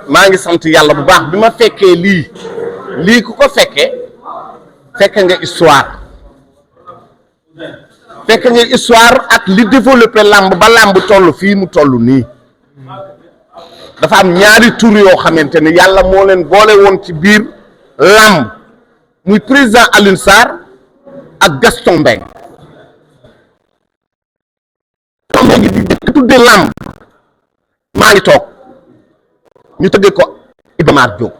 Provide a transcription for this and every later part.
maa ngi sant yàlla bu baax bi ma fekkee lii ku ko fekke nga histoire ak li développé làmb ba làmb toll fii mu toll nii dafa am ñaari tur yoo xamante ne yàlla moo leen boole woon ci biir làmb muy président Alioune Sarr ak Gaston Mbengue di tuddee làmb maa ngi toog ñu tëggee ko Iba Mar Diop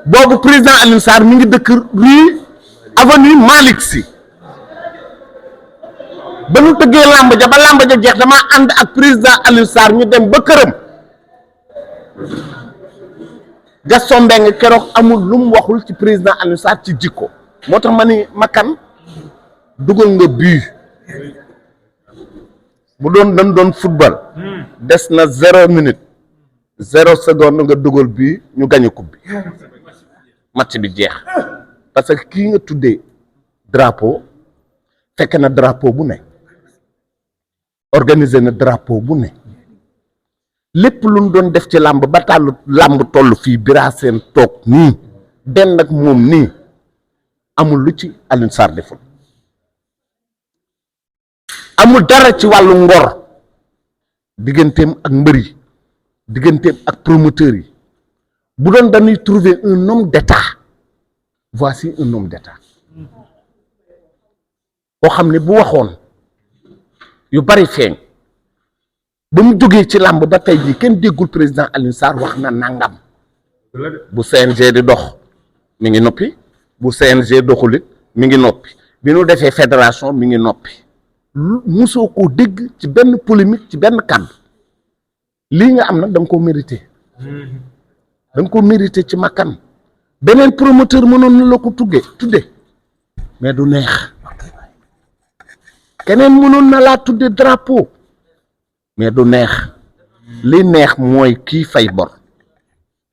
boobu président Alioune Sarr mi ngi dëkk rue avenue Malick Sy ba ñu tëggee làmb ja ba làmb ja jeex damaa ànd ak président Alioune Sarr ñu dem ba këram Gaston Mbengue keroog amul lu mu waxul ci président Alioune Sarr ci jikko moo tax ma ni Makan dugal nga bii bu dañ doon football des na 0 minute 0 seconde nga dugal bii ñu gañe coupe bi match bi jeex parce que kii nga tuddee drapeau fekk na drapeau bu ne organiser na drapeau bu ne lépp lu ñu doon def ci làmb ba tàllu làmb toll fii Bira Sène toog nii benn ak moom nii amul lu ci Alioune Sarr deful amul dara ci wàllu ngor digganteem ak mbër yi digganteem ak promoteur yi bu doon dañuy trouver un homme d'état voici un homme d'état boo xam ne bu waxoon yu bari feeñ ba mu jógee ci làmb ba tey jii kenn déggul président Alioune Sarr wax na nangam bu CNG di dox mi ngi noppi bu CNG doxulit mi ngi noppi bi nu defee fédération mi ngi noppi musoo koo dégg ci benn polémique ci benn kàddu lii nga am nag da nga koo mérité da nga ko mérité ci Makan beneen promoteur mënoon na la ko tudde mais du neex keneen mënoon na laa tudde drapeau mais du neex li neex mooy kii fay bor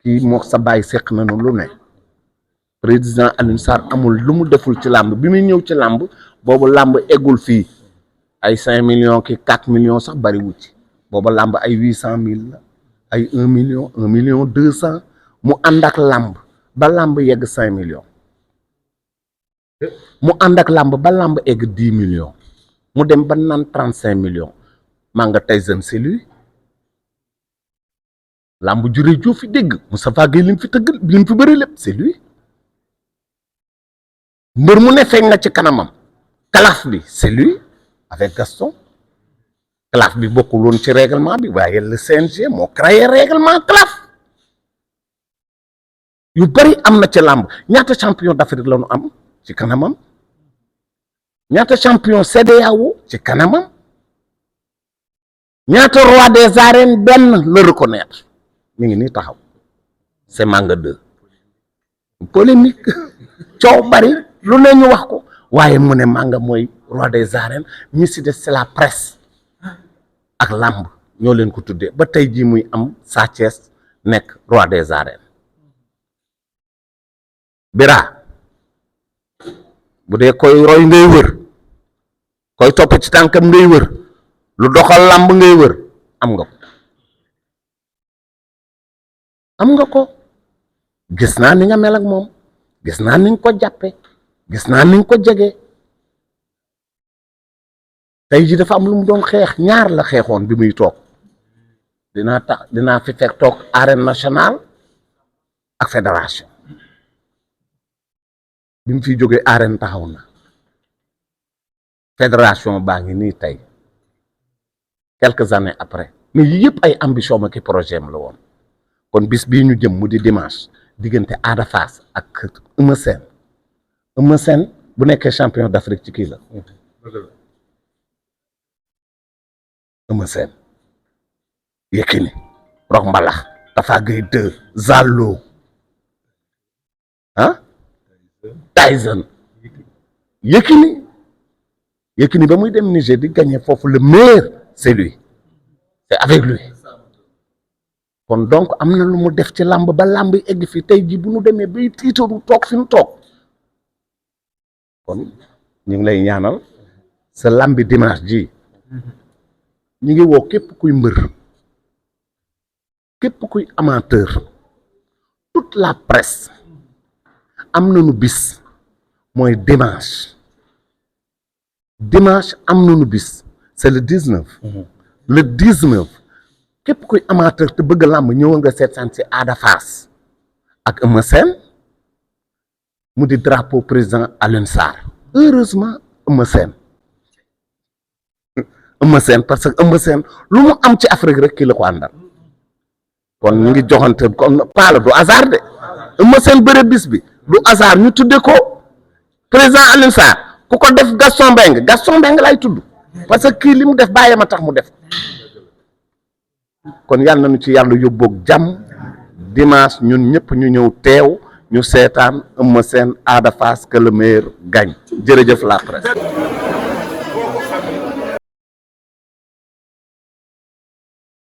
kii moo sa bàyyi seq nañu lu ne président Alioune Sarr amul lu mu deful ci làmb bi muy ñëw ci làmb boobu làmb eggul fii ay 5 millions ki 4 millions sax bariwul ci booba làmb ay 800 000 la ay 1 million 1 million 200 mu ànd ak làmb ba làmb yegg 5 millions mu ànd ak làmb ba làmb egg 10 millions mu dem ba naan 35 millions Manga Tyson c'est lui làmb juree joo fi dégg Moustapha Gueye lim fi tëgg lim fi bëri lépp c'est lui mbër mu ne feeñ na ci kanamam calaf bi c'est lui avec Gaston calaf bi bokkul woon ci règlement bi waaye le CNG moo créé règlement calaf yu bari am na ci làmb ñaata champion d'Afrique la ñu am ci kanamam ñaata champion CEDEAO ci kanamam ñaata roi des arènes benn la reconnaître mi ngi nii taxaw c'est Manga 2 polémique coow bari lu ne ñu wax ko waaye mu ne Manga mooy roi des arènes ñi si des c'est la presse ak làmb ñoo leen ko tuddee ba tey jii muy am Sa Thiès nekk roi des arènes Bira bu dee koy roy ngay wër koy topp ci tànkam ngay wër lu doxal làmb ngay wër am nga ko gis naa ni nga mel ak moom gis naa ni nga ko jàppe gis naa ni nga ko jege tey ji dafa am lu mu doon xeex ñaar la xeexoon bi muy toog dinaa fi fekk toog arène nationale ak fédération bi mu fiy jógee arène taxaw na fédération baa ngi nii tey quelques années après mais yii yëpp ay ambition ma ki projet am la woon kon bis bii ñu jëm mu di dimanche diggante Ada Fass ak Eumeu Sène bu nekkee champion d'Afrique ci kii la Eumeu Sène Yékini Rock Mbalax Tafa Gueye 2 Zallo Tyson Yékini ba muy dem Niger di gagner foofu le meilleur c'est lui c'est avec lui kon donc am na lu mu def ci làmb ba làmb egg fi tey ji bu nu demee bay tiitaru toog fi nu toog kon ñu ngi lay ñaanal sa làmbi dimanche ji ñu ngi woo képp kuy mbër képp kuy amateur toute la presse am nañu bis mooy dimanche am nañu bis c'est le 19. le 19 képp kuy amateur te bëgg làmb ñëw nga seetaan si Ada Fass ak Eumeu Sène mu di drapeau président Alioune Sarr heureusement Eumeu Sène parce que Eumeu Sène lu mu am ci Afrique rek kii la ko àndal kon ñu ngi joxante kon paala du hasard de Eumeu Sène bëre bis bi du hasard ñu tudde ko président Alioune Sarr ku ko def Gaston Mbengue lay tudd parce que kii li mu def bàyyee ma tax mu def kon yàlla nañu ci yàlla yóbboog jàmm dimanche ñun ñëpp ñu ñëw teew ñu seetaan Eumeu Sène Ada Fass que le meilleur gagne jërëjëf la presse